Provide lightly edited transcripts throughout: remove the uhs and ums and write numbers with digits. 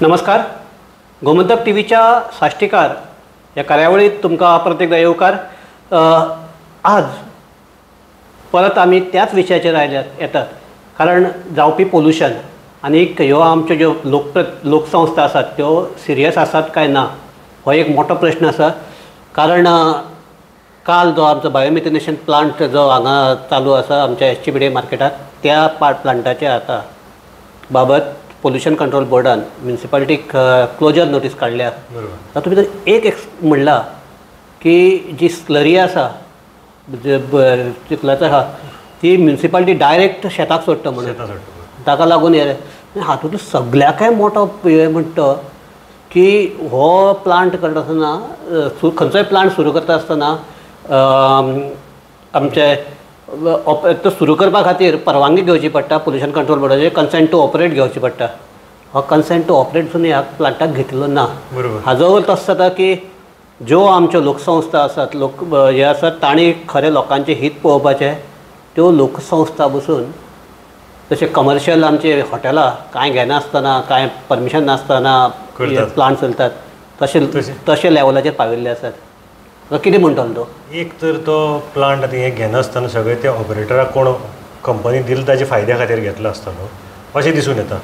नमस्कार, गोमंतक टीव्हीच्या साश्टीकार ह्या कार्यावळीत तुमकां परत एकदा येवकार. आज परत आमी त्याच विशयाचेर आयल्यात येतात, कारण जावपी पोल्युशन आनी ह्यो आमच्यो ज्यो लोकसंस्था आसात त्यो सिरियस आसात काय ना हो एक मोठो प्रश्न आसा. कारण काल जो आमचो बायोमिथेनेशन प्लांट जो हांगा चालू आसा आमच्या SGBD मार्केटाक, त्या प्लांटाचे आतां बाबत पोल्युशन कंट्रोल बोर्डान म्युनिसिपालिटीक क्लोजर नोटीस काडल्या. तातूंत भितर एक म्हणलां की जी स्लरी आसा चिखलाचो आसा ती म्युनिसिपालिटी डायरेक्ट शेताक सोडटा म्हणून, ताका लागून हे हातूंतलो सगळ्याकय मोठो हें म्हणटा की हो प्लांट करता आसतना, खंयचोय प्लांट सुरू करता आसतना आमचे तो सुरू करपा खातीर परवानगी घेवची पडटा, पोल्युशन कंट्रोल बोर्डाचे कन्सेंट टू ऑपरेट घेवची पडटा. हो कन्सेंट टू ऑपरेट सुद्दां ह्या प्लांटाक घेतलो ना. हाजो अर्थ असो जाता की ज्यो आमच्यो लोकसंस्था आसात, लोक हे आसात, तांणी खरें लोकांचें हीत पळोवपाचें, त्यो लोकसंस्था बसून तशें कमर्शियल आमचे हॉटेलां कांय घेनासतना, कांय परमिशन नासतना प्लांट चलतात, तशें तशें लेवलाचेर पाविल्ले आसात. कितें म्हणटलो तो? एक तर तो प्लांट आतां हें घेनासतना सगळें ते ऑपरेटराक कोण कंपनी दिला ताजे फायद्या खातीर घेतलो आसतलो अशें दिसून येता.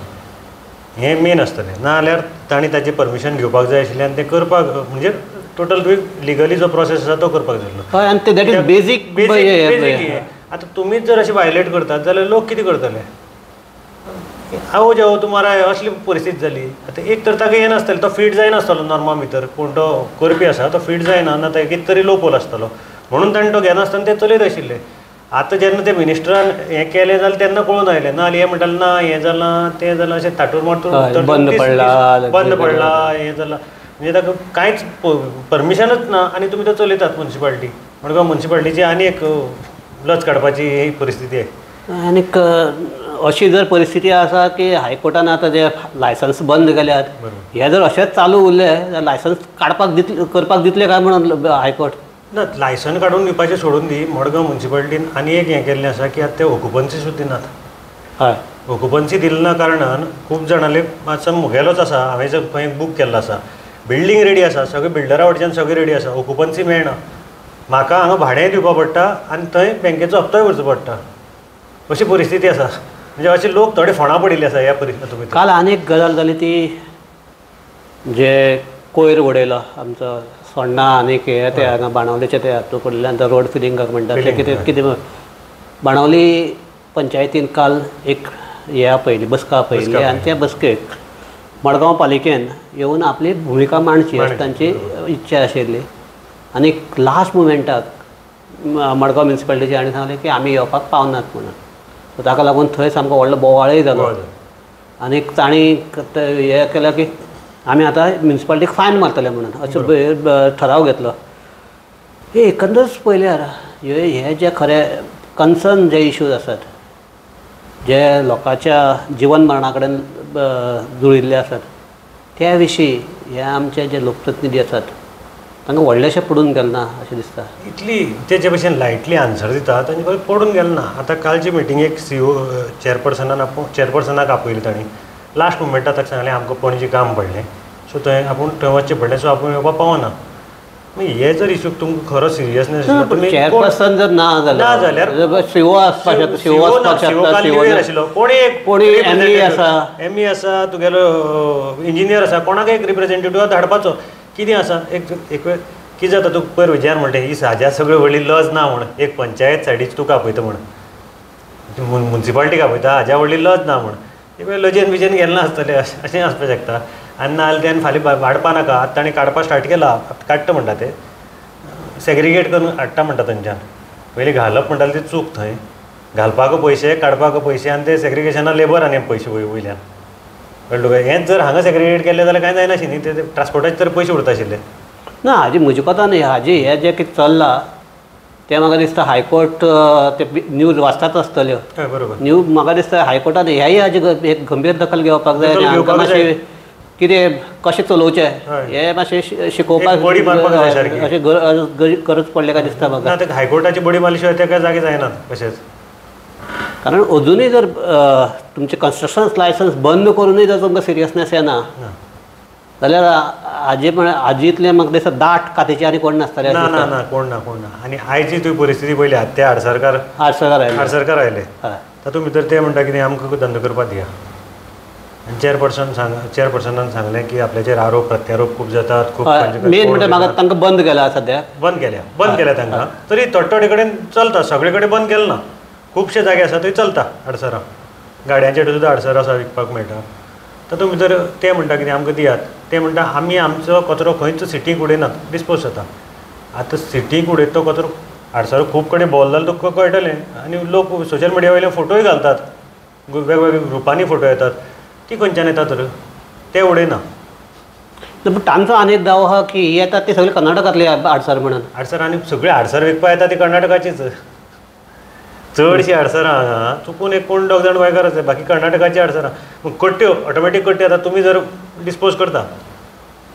हें मेन आसतलें, ना जाल्यार तांणी ताजें परमिशन घेवपाक जाय आशिल्लें आनी तें करपाक म्हणजे टोटल तुवें लिगली जो प्रोसेस आसा तो करपाक जाय आसलो. हय, आनी ते that is basic basic. आतां तुमीच जर अशें वायलेट करतात जाल्यार लोक कितें करतले? आओ जाओ तुम्हारा असली परिस्थिती जाली. आतां एक तर ताका हें नासतलें, तो फीट जायनासतलो नॉर्मा भितर, कोण तो करपी आसा तो फीट जायना, ना ताका कितें तरी लोपोल आसतलो म्हणून ताणें तो घेनासतना ते चलयत आशिल्ले. आतां जेन्ना ते मिनिस्टरान हें केलें जाल्यार तेन्ना कळून आयलें, ना जाल्यार हें म्हणटालें ना हें जालां तें जालां, अशें थाटूर माटूर बंद पडला बंद पडला हें जालां, म्हणजे ताका कांयच परमिशनच ना आनी तुमी तो चलयतात म्युनिसिपालिटी. म्हणून म्युनिसिपालिटीची आनी एक लज काडपाची ही परिस्थिती आहे. आनीक अशी जर परिस्थिती आसा की हायकोर्टान आतां जे लायसन्स बंद केल्यात, हे जर अशेंच चालू उरले जाल्यार लायसन्स काडपाक दितले, करपाक दितले काय म्हणून हायकोर्ट? ना, लायसन काडून दिवपाचें सोडून दी. मडगांव म्युनिसिपालिटीन आनी एक हें केल्लें आसा की आतां ते ऑक्युपन्सी सुद्दां दिनात. हय, ऑक्युपन्सी दिली ना कारणान खूब जाणांले मातसो म्हगेलोच आसा, हांवें जर खंय बूक केल्लो आसा, बिल्डींग रेडी आसा, सगळे बिल्डरा वटच्यान सगळें रेडी आसा, ऑक्युपन्सी मेळना, म्हाका हांगा भाडें दिवपा पडटा आनी थंय बँकेचो हप्तोय भरचो पडटा, अशी परिस्थिती आसा. म्हणजे अशे लोक थोडे फोंडा पडिल्ले आसा ह्या परिस्थिती. काल आनी एक गजाल जाली ती जे कोयर उडयलो आमचो सोण्णा आनी हे ते हांगा बाणावलेचे ते हातूंत पडिल्ले, रोड फिलिंगाक म्हणटात ते कितें कितें. बाणावली पंचायतीन काल एक हे आपयली, बसका आपयली आनी त्या बसकेक मडगांव पालिकेन येवन आपली भुमिका मांडची अशी तांची इच्छा आशिल्ली. आनी लास्ट मुमेंटाक मडगांव म्युनिसिपालिटीचे हांणी सांगलें की आमी येवपाक पावनात म्हणून. ताका लागून थंय सामको व्हडलो बोवाळय जालो आनी तांणी हें केलें की आमी आतां म्युनिसिपालिटीक फायन मारतले म्हणून असो ठराव घेतलो. हे एकंदरच पळयल्यार हे जे खरे कन्सर्न जे इश्यूज आसात, जे लोकांच्या जिवन मरणा कडेन जुळिल्ले आसात, त्या विशीं हे आमचे जे लोकप्रतिनिधी आसात तांकां व्हडलेशें पडून गेलें ना अशें दिसता. इतली ते जे भशेन लायटली आन्सर दिता तांचे कडेन पडून गेलें ना. आतां कालचे मिटिंगेक CO चेअरपर्सनान चेअरपर्सनाक आपयलें तांणी, लास्ट मुमेंटाक ताका सांगलें आमकां पणजे काम पडलें, सो थंय आपूण थंय वचचें पडलें, सो आपूण येवपाक पावना. मागीर हे जर इशूक तुमकां खरो सिरियसनेस चेअरपर्सन जर ना जाल्यार CO आसपाक शकता, CO आसपाक शकता, आशिल्लो कोणी एक कोणी ME आसा, ME आसा, तुगेलो इंजिनियर आसा, कोणाक एक रिप्रेझेंटेटिव्ह धाडपाचो. कितें आसा एक एक वेळ कितें जाता, तुका पयर विजयान म्हणटा ही साज्या सगळ्यो व्हडली लज ना म्हण, एक पंचायत सायडीची तुका आपयता म्हण, म्युनिसिपालिटीक आपयता, हाज्या व्हडली लज ना म्हण, एक वेळ लजेन बिजेन गेलें ना आसतलें अशें आसपाक शकता. आनी ना जाल्यार तेन्ना फाल्यां वाडपा नाका, आतां ताणें काडपा स्टार्ट केला, काडटा म्हणटा ते सेग्रिगेट करून हाडटा म्हणटा थंयच्यान, पयलीं घालप म्हणटाले ती चूक, थंय घालपाक पयशे काडपाक पयशे आनी ते सेग्रिगेशना लेबर आनी पयशे वयल्यान, कळ्ळें तुका? हेंच जर हांगा सेग्रिगेट केल्लें जाल्यार कांय जायनाशिल्लें न्ही, ते ट्रान्सपोर्टाचे तर पयशे उरता आशिल्ले. ना, हाजी म्हजी कोता न्ही, हाजी हें जें कितें चल्लां तें म्हाका दिसता हायकोर्ट ते न्यूज वाचतात आसतल्यो. बरोबर, न्यूज म्हाका दिसता हायकोर्टान ह्याय हाजी एक गंभीर दखल घेवपाक जाय आनी हांकां मातशें कितें कशें चलोवचें हें मातशें शिकोवपाक अशें गरज पडल्या काय दिसता म्हाका. ना, हायकोर्टाची बडी मारली शिवाय ते काय जागे जायनात कशेंच. कारण अजुनूय जर तुमचें कन्स्ट्रक्शन लायसन्स बंद करूनय जर तुमकां सिरियसनेस येना जाल्यार आजी पण आजीतले म्हाका दिसता दाट कातीचे आनी कोण नासताले. ना ना ना, कोण ना कोण ना. आनी आयची तुवें परिस्थिती पळयली, ते आडसरकार आडसरकार आडसरकार आयले, तातूंत भितर ते म्हणटा कितें आमकां धंदो करपाक दिया. आनी चेअरपर्सन सांग चेअरपर्सनान सांगलें की आपल्याचेर आरोप प्रत्यारोप खूब जातात, खूब मेन म्हणटा म्हाका तांकां बंद केला सद्या, बंद केल्या बंद केल्या तांकां, तरी थोडे थोडे कडेन चलता, सगळे कडेन बंद केलें ना, खुबशे जागे आसा थंय चलता आडसरां, गाडयांचेर सुद्दां आडसरां आसा विकपाक मेळटा. तातूंत भितर ते म्हणटा कितें आमकां दियात, ते म्हणटा आमी आमचो कचरो खंयच सिटीक उडयनात, डिस्पोज जाता. आतां सिटीक उडयता तो कचरो आडसरो खूब कडेन भोंवलो जाल्यार तुका कळटलें, आनी लोक सोशल मिडिया वयले फोटोय घालतात, वेगवेगळे ग्रुपांनी फोटो येतात, ती खंयच्यान येता तर ते उडयना. पूण तांचो आनी एक दावो आहा की येतात ते सगळे कर्नाटकांतले आडसर म्हणून, आडसर आनी सगळे आडसर विकपा येता ती कर्नाटकाचीच, चडशीं आडसरां हांगा चुकून एक कोण दोग जाण गोंयकार आसा, बाकी कर्नाटकाची आडसरां. पूण कट्ट्यो ऑटोमॅटीक कट्ट्यो आतां तुमी जर डिस्पोज करता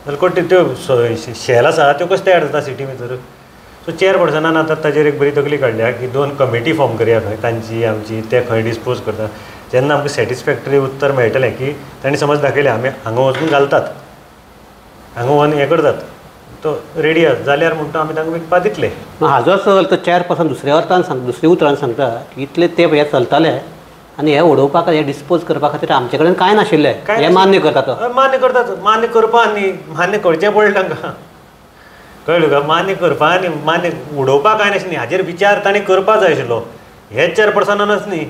जाल्यार कट्ट्यो त्यो शेल आसा त्यो कशें तयार जाता सिटी भितर. सो चेअरपर्सनान आतां ताजेर एक बरी तकली काडल्या की 2 कमिटी फॉर्म करया खंय, तांची आमची, ते खंय डिस्पोज करता. जेन्ना आमकां सॅटिस्फॅक्टरी उत्तर मेळटलें की तांणी समज दाखयलें आमी हांगा वचून घालतात, हांगा वचून हें करतात, तो रेडी आसा जाल्यार म्हणटा आमी तांकां विकपाक दितले. हाजो सर तो चेअरपर्सन दुसऱ्या अर्थान सांग दुसऱ्या उतरान सांगता की इतले ते हे चलताले आनी हे उडोवपाक हे डिस्पोज करपा खातीर आमचे कडेन कांय नाशिल्लें, हें मान्य करता तो, मान्य करतात, मान्य करपा न्ही, मान्य करचें पडलें तांकां, कळ्ळें तुका, मान्य करपा न्ही, मान्य उडोवपाक कांय नाशिल्लें, हाजेर विचार तांणी करपा जाय आशिल्लो, हेच चेअरपर्सनानच न्ही,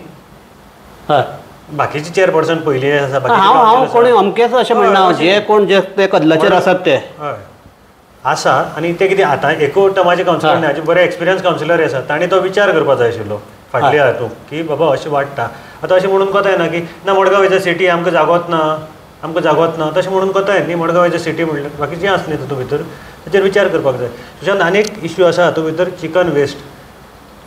बाकीचे चेअरपर्सन पयलीं आसा. हांव हांव कोणी अमकेच अशें म्हणना, जे कोण जे ते कदलाचेर आसात ते हय आसा. आनी ते कितें आतां एकू टर्माचे कावन्सिलर न्ही, हाचे बरे एक्सपिरियन्स कावन्सिलर आसा, तांणी तो विचार करपा जाय आशिल्लो फाटल्या हातूंत की बाबा अशें वाडटा. आतां अशें म्हणून कोता येना की ना मडगांव is a city आमकां जागोच ना, आमकां जागोच ना, तशें म्हणून कोता येना न्ही. मडगांव is a city म्हणल्यार बाकीचें आसा न्ही तातूंत भितर, ताचेर विचार करपाक जाय. तुज्यान आनी एक इश्यू आसा हातूंत भितर, चिकन वेस्ट.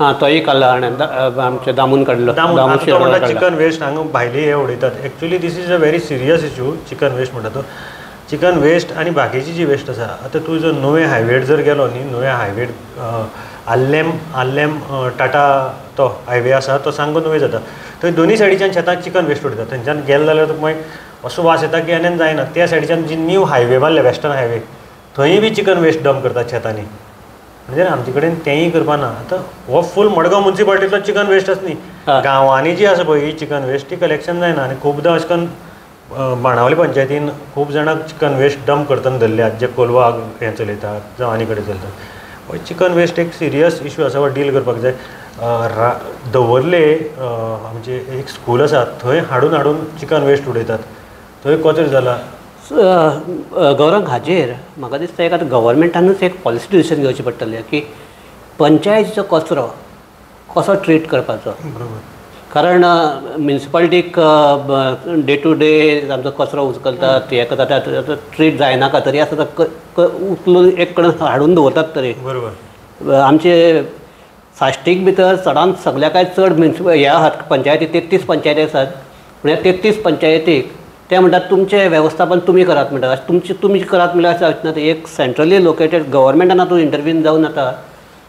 हां, तोय काडला हाणें आमचें दामून काडलो, दामून तो म्हणटा चिकन वेस्ट हांगा भायली हे उडयतात. Actually this is a very serious issue, chicken waste म्हणटा तो. चिकन वेस्ट आनी बाकीची जी वेस्ट आसा, आतां तूं जर नुवें हायवेर जर गेलो न्ही, नुवें हायवेर आल्लेम आल्लेम टाटा तो हायवे आसा तो सामको नुवें जाता, थंय दोनूय सायडीच्यान शेतांत चिकन वेस्ट उडयतात. थंयच्यान गेले जाल्यार तुका मागीर असो वास येता की आनी जायना. त्या सायडीच्यान जी न्यू हायवे बांदले वेस्टर्न हायवे, थंय बी चिकन वेस्ट डंप करतात शेतांनी. म्हणजे आमचे कडेन तेंय करपा ना. आतां हो फूल मडगांव मुन्सिपालिटींतलो चिकन वेस्ट आसा न्ही, गांवांनी जी आसा पळय ही चिकन वेस्ट ती कलेक्शन जायना. आनी खुबदां अशें करून बाणावली पंचायतीन खूब जाणांक चिकन वेस्ट डंप करतना धरल्यात, जे कोलवा हें चलयतात जावं आनी कडेन चलयतात. चिकन वेस्ट एक सिरियस इशू आसा, हो डील करपाक जाय. दवर्ले आमचे एक स्कूल आसा थंय हाडून हाडून चिकन वेस्ट उडयतात, थंय कचरो जाला. गौरंग, हाजेर म्हाका दिसता एक आतां गव्हर्मेंटानूच एक पॉलिसी डिसिजन घेवचें पडटलें की पंचायतीचो कचरो कसो ट्रीट करपाचो. बरोबर, कारण म्युनिसिपालिटीक डे टू डे आमचो कचरो उचलतात, हें करतात, ट्रीट जायनाका तरी आसता उखलून एक कडेन हाडून दवरतात तरी. बरोबर, आमचे साश्टीक भितर चडान सगल्या काय चड म्युनिसिपल हे आहात पंचायती, 33 पंचायती आसात. पूण ह्या 33 पंचायतीक ते म्हणटात तुमचें वेवस्थापन तुमी करात म्हणटात. तुमचें तुमी करात म्हणल्यार अशें जावचें ना, एक सेंट्रली लोकेटेड गव्हर्मेंटान आतां इंटरवीन जावन आतां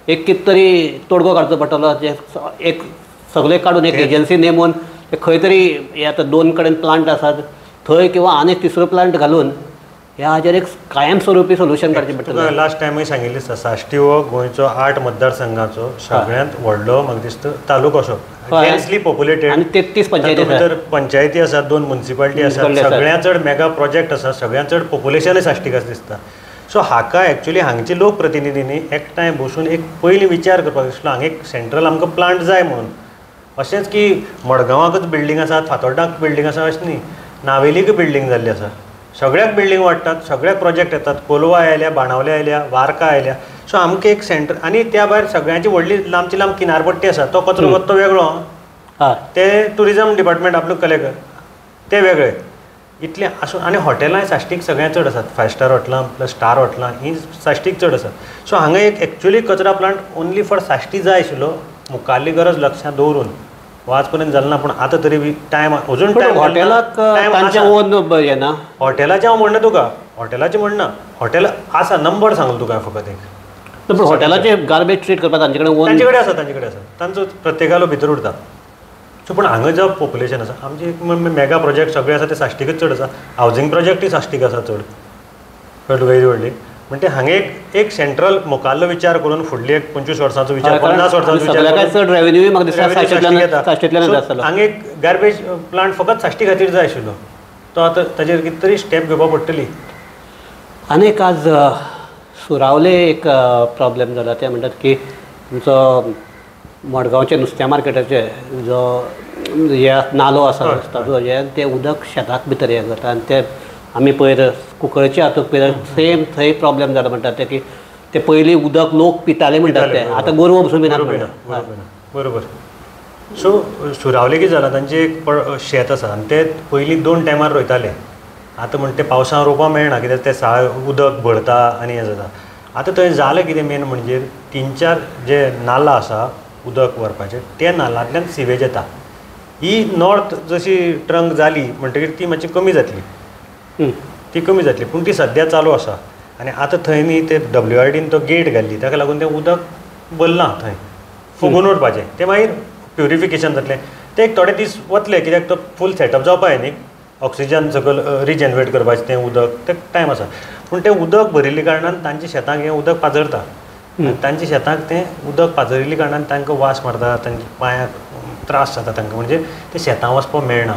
एक कितें तरी तोडगो काडचो पडटलो, एक सगळे काडून एक एजन्सी नेमून खंय तरी हे आतां 2 कडेन प्लांट आसात थंय किंवा आनी तिसरो प्लांट घालून ह्या हाजेर एक कायमस्वरुपी सोल्युशन काडचें पडटलें. लास्ट टायमूय सांगिल्लें आसा, साश्टी हो गोंयचो 8 मतदारसंघाचो सगळ्यांत व्हडलो म्हाका दिसता तालुको असो, डेन्सली पॉप्युलेटेड, आनी 33 पंचायती भितर पंचायती आसात, 2 मुन्सिपालिटी आसात, सगळ्यांत चड मेगा प्रोजेक्ट आसा, सगळ्यांत चड पॉप्युलेशनय साश्टीक आसा दिसता. सो हाका एक्चुअली हांगचे लोकप्रतिनिधींनी एकठांय बसून एक पयलीं विचार करपाक जाय आशिल्लो, हांगा एक सेंट्रल आमकां प्लांट जाय म्हणून. अशेंच की मडगांवाकच बिल्डींग आसा, फातोड्डाक बिल्डींग आसा अशें न्ही, नावेलीक बिल्डींग जाल्ली आसा, सगळ्याक बिल्डींग वाडटात, सगळ्याक प्रोजेक्ट येतात, कोलवा आयल्या, बाणावले आयल्या, वार्का आयल्या. सो आमकां एक सेंटर, आनी त्या भायर सगळ्यांची व्हडली लांबची लांब किनारपट्टी आसा, तो कचरो वता तो वेगळो, ते ट्युरिजम डिपार्टमेंट आपलो कलेक्ट ते वेगळे, इतलें आसून. आनी हॉटेलांय साश्टीक सगळ्यांत चड आसात, 5 स्टार हॉटेलां प्लस स्टार हॉटेलां हीं साश्टीक चड आसात. सो हांगा एक एक्चुअली कचरा प्लांट ओनली फॉर साश्टी जाय आशिल्लो, मुखारली गरज लक्षांत दवरून. आज पर्यंत जालें ना, पूण आतां तरी बी टायम अजून टायम हॉटेलाक तांचें ओन येना. हॉटेलाचें हांव म्हणना तुका, हॉटेलाचें म्हणना, हॉटेल आसा नंबर सांगलो तुका फकत एक. पूण हॉटेलाचे गार्बेज ट्रीट करपाक तांचे कडेन ओन तांचे कडेन आसा, तांचे कडेन आसा, तांचो प्रत्येकालो भितर उरता. सो पूण हांगा जो पॉप्युलेशन आसा, आमचे एक मेगा प्रोजेक्ट सगळे आसा ते साश्टीकच चड आसा, हावजींग प्रोजेक्टूय साश्टीक आसा चड. कळ्ळें तुका येदी व्हडली. म्हणजे हांगा एक सेंट्रल मुखाल्लो विचार करून फुडली एक 25 वर्सांचो विचार 50 वर्सांचो विचार चड रेवेन्यू म्हाका दिसता साश्टींतल्यान आसतलो. हांगा एक गार्बेज प्लांट फकत साश्टी खातीर जाय आशिल्लो, तो आतां ताजेर कितें तरी स्टेप घेवपाक पडटली. आनी एक आज सुरावले एक प्रॉब्लेम जाला, ते म्हणटात की तुमचो मडगांवचे नुस्त्या मार्केटाचे जो हे नालो आसा ताजो हे तें उदक शेताक भितर हें जाता आनी ते आमी पयर कुंकळचे हातूंत पयर सेम थंय प्रॉब्लेम जाला म्हणटात ते की ते पयलीं उदक लोक पिताले म्हणटात ते आतां गोरवां पसून पिनात म्हणटात. बरोबर. सो सुरावले कितें जालां, तांचें एक शेत आसा आनी ते पयलीं 2 टायमार रोयताले, आतां म्हणटा ते पावसान रोवपाक मेळना कित्याक ते साळ उदक भरता आनी हें जाता. आतां थंय जालें कितें मेन म्हणजे 3-4 जे नाला आसा उदक व्हरपाचें ते नालांतल्यान सिवेज येता. ही नॉर्थ जशी ट्रंक जाली म्हणटकीर ती मातशी कमी जातली, ती कमी जातली, पूण ती सद्या चालू आसा. आनी आतां थंय न्ही ते WRDन तो गेट घाल्ली, ताका लागून तें उदक भरलां थंय फुगून उरपाचें, तें मागीर प्युरिफिकेशन जातलें. तें एक थोडे दीस वतले कित्याक तो फूल सेटअप जावपा जाय न्ही, ऑक्सिजन सकयल रिजनरेट करपाचें तें उदक, तें टायम आसा. पूण तें उदक भरिल्ल्या कारणान तांच्या शेतांक हें उदक पाजरता, तांच्या शेतांक तें उदक पाजरिल्ल्या कारणान तांकां वास मारता, तांच्या पांयांक त्रास जाता तांकां, म्हणजे ते शेतां वचपाक मेळना.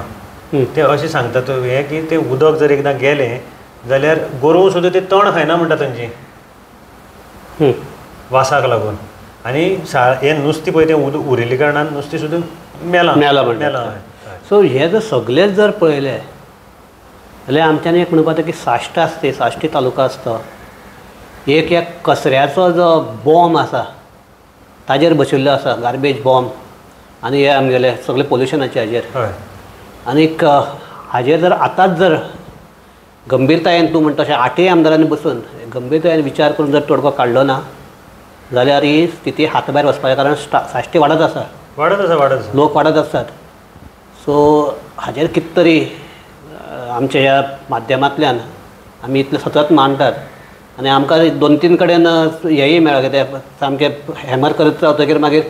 ते अशें सांगतात हें की तें उदक जर एकदां गेलें जाल्यार गोरवां सुद्दां ते तण खायना म्हणटा तांची वासाक लागून. आनी हें नुस्तें पळय तें उदक उरिल्ल्या कारणान नुस्तें सुद्दां मेलां मेलां. सो हे जर सगळेच जर पळयलें जाल्यार आमच्यांनी एक म्हणपाचें की साश्ट आसता, साश्टी तालुका आसता, एक ह्या कचऱ्याचो जो बॉम्ब आसा ताजेर बशिल्लो आसा, गार्बेज बॉम्ब आनी हे आमगेले सगळे पोल्युशनाचे हाजेर. आनीक हाजेर जर आतांच जर गंभीरतायेन तूं म्हणटा तशें 8 आमदारांनी बसून गंभीरतायेन विचार करून जर तोडगो काडलो ना जाल्यार ही स्थिती हाता भायर वचपाची, कारण साश्टी वाडत आसा, वाडत आसा, वाडत आसा, लोक वाडत आसात. सो हाजेर कितें तरी आमच्या ह्या माध्यमांतल्यान आमी इतलें सतत मांडटात आनी आमकां 2-3 कडेन हेंय मेळ्ळां कितें सामकें हॅमर करत रावतकीर मागीर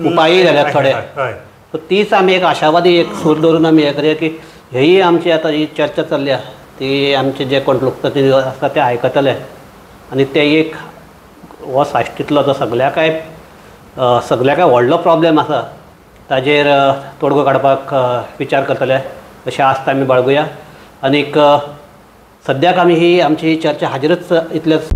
उपायूय जाल्यात थोडे. सो तीच आमी एक आशावादी एक सूर दवरून आमी हें करया की हेयी आमची आतां ही चर्चा चल्ल्या ती आमचे जे कोण लोकप्रतिनिधी आसा ते आयकतले आनी ते एक हो साश्टींतलो जो सगळ्या काय व्हडलो प्रॉब्लेम आसा ताजेर तोडगो काडपाक विचार करतले अशें आस्त आमी बाळगुया. आनीक सद्याक आमी ही आमची चर्चा हाजेरच इतलेच.